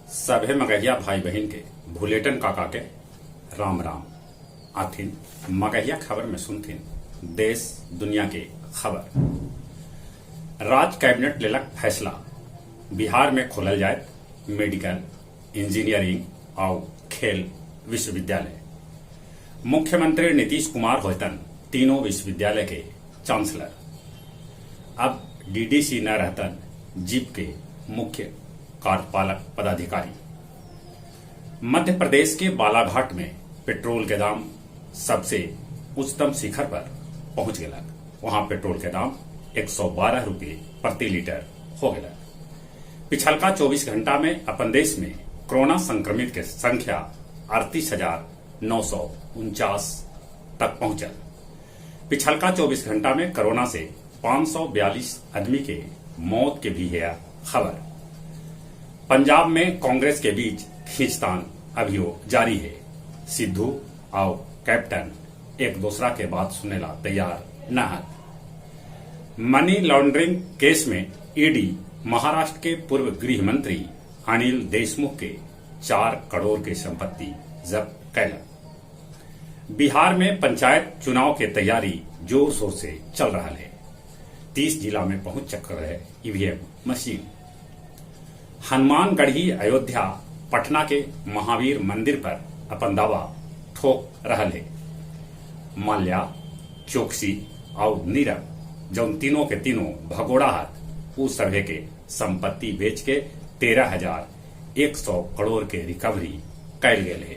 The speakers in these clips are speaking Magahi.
सभे मगहिया भाई बहिन के भुलेटन काका के राम राम। आथिन मगहिया खबर में सुनथिन देश दुनिया के खबर। राज्य कैबिनेट लेलक फैसला, बिहार में खोलल जायत मेडिकल, इंजीनियरिंग आउ खेल विश्वविद्यालय। मुख्यमंत्री नीतीश कुमार होयतन तीनों विश्वविद्यालय के चांसलर। अब डीडीसी न रहतन जिप के मुख्य कार्यपालक पदाधिकारी। मध्य प्रदेश के बालाघाट में पेट्रोल के दाम सबसे उच्चतम शिखर पर पहुंच गेलक। वहां पेट्रोल के दाम 112 रुपये प्रति लीटर हो गेलक। पिछलका 24 घंटा में अपन देश में कोरोना संक्रमित के संख्या 38,949 तक पहुंचल। पिछलका 24 घंटा में कोरोना से 542 आदमी के मौत के भी है खबर। पंजाब में कांग्रेस के बीच खींचतान अभियो जारी है। सिद्धू और कैप्टन एक दूसरा के बात सुनेला तैयार न हत। मनी लॉन्ड्रिंग केस में ईडी महाराष्ट्र के पूर्व गृह मंत्री अनिल देशमुख के 4 करोड़ के संपत्ति जब्त कैलक। बिहार में पंचायत चुनाव के तैयारी जोर शोर से चल रहा है। 30 जिला में पहुंच चुका है ईवीएम मशीन। हनुमानगढ़ी, अयोध्या, पटना के महावीर मंदिर पर अपन दावा ठोक रहल है। माल्या, चोकसी और नीरव जौन तीनों के तीनों भगोड़ा हत, उ सभे के संपत्ति बेच के 13,100 करोड़ के रिकवरी कैल गेल है।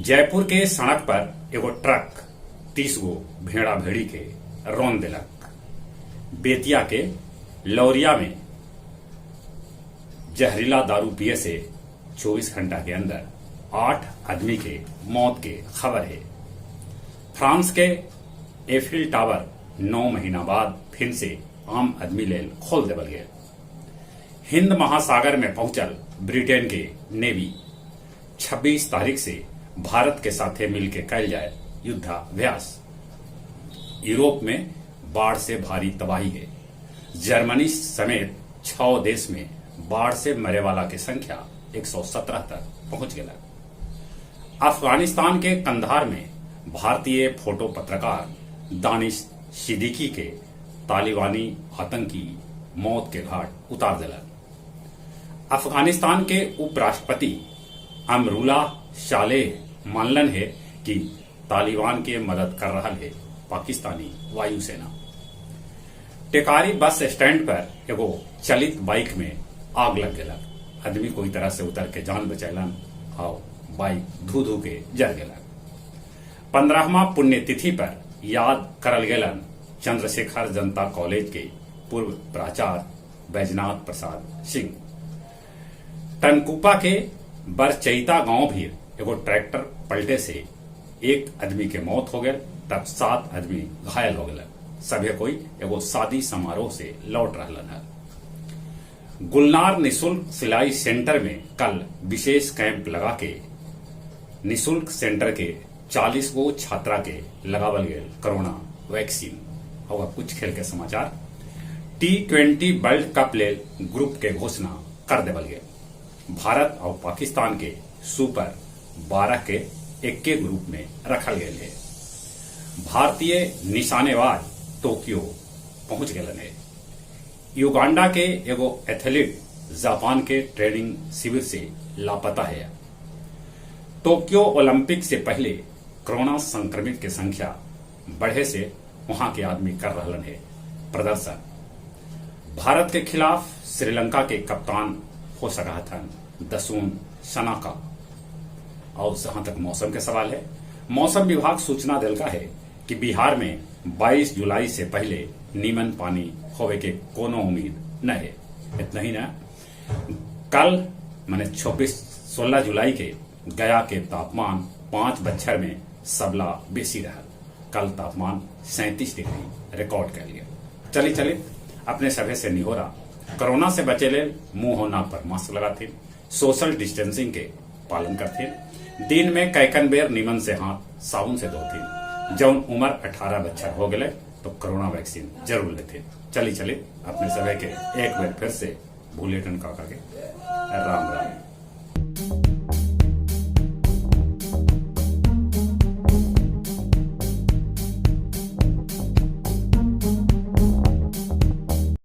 जयपुर के सड़क पर एगो ट्रक 30 गो भेड़ा भेड़ी के रौंद देलक। बेतिया के लौरिया में जहरीला दारू पिए से 24 घंटा के अंदर 8 आदमी के मौत के खबर है। फ्रांस के एफिल टावर 9 महीना बाद फिर से आम आदमी लेल खोल देवल गया। हिंद महासागर में पहुंचल ब्रिटेन के नेवी। 26 तारीख से भारत के साथे मिलके कैल जाए युद्धाभ्यास। यूरोप में बाढ़ से भारी तबाही है। जर्मनी समेत 6 देश में बाढ़ से मरे वाला के संख्या 117 तक पहुंच गया। अफगानिस्तान के कंधार में भारतीय फोटो पत्रकार दानिश सिद्दीकी के तालिबानी आतंकी मौत के घाट उतार दिलक। अफगानिस्तान के उपराष्ट्रपति अमरुल्ला सालेह मानलन है कि तालिबान के मदद कर रहा है पाकिस्तानी वायुसेना। टेकारी बस स्टैंड पर एगो चलित बाइक में आग लग गया। आदमी कोई तरह से उतर के जान बचैलन और बाइक धू धू के जर गया। 15वां पुण्यतिथि पर याद करल गेलन चंद्रशेखर जनता कॉलेज के पूर्व प्राचार्य बैजनाथ प्रसाद सिंह। टनकुपा के बरचैता गांव भी एगो ट्रैक्टर पलटे से 1 आदमी के मौत हो गए, तब 7 आदमी घायल हो गए। सभे कोई एगो शादी समारोह से लौट रहलन है। गुलनार निःशुल्क सिलाई सेंटर में कल विशेष कैंप लगा के निःशुल्क सेंटर के 40 गो छात्रा के लगावल गए कोरोना वैक्सीन। और अब कुछ खेल के समाचार। T20 world cup लेल ग्रुप के घोषणा कर देवल गए। भारत और पाकिस्तान के सुपर 12 के एक ग्रुप में रखल गए है। भारतीय निशानेबाज टोक्यो पहुंच गए है। युगांडा के एगो एथलीट जापान के ट्रेनिंग शिविर से लापता है। टोक्यो ओलंपिक से पहले कोरोना संक्रमित के संख्या बढ़े से वहां के आदमी कर रहलन है प्रदर्शन। भारत के खिलाफ श्रीलंका के कप्तान हो सका था दसून शनाका। और जहां तक मौसम के सवाल है, मौसम विभाग सूचना दिलका है कि बिहार में 22 जुलाई से पहले नीमन पानी होवे के कोनो उम्मीद न है। इतना ही ना, कल माने 16 जुलाई के गया के तापमान 5 बच्छर में सबला बेसी रहा। कल तापमान 37 डिग्री रिकॉर्ड कर लिया। चली चली अपने सभे से निहोरा, कोरोना से बचे ले मुंह और नाक पर मास्क लगाथिन, सोशल डिस्टेंसिंग के पालन करथिन, दिन में कैकन बेर निमन से हाथ साबुन से धोथिन। जौन उम्र 18 बच्छर हो गए तो कोरोना वैक्सीन जरूर लेथिन। चली चली अपने सभे के एक बेर फिर से भूलेटन काका के। राम राम।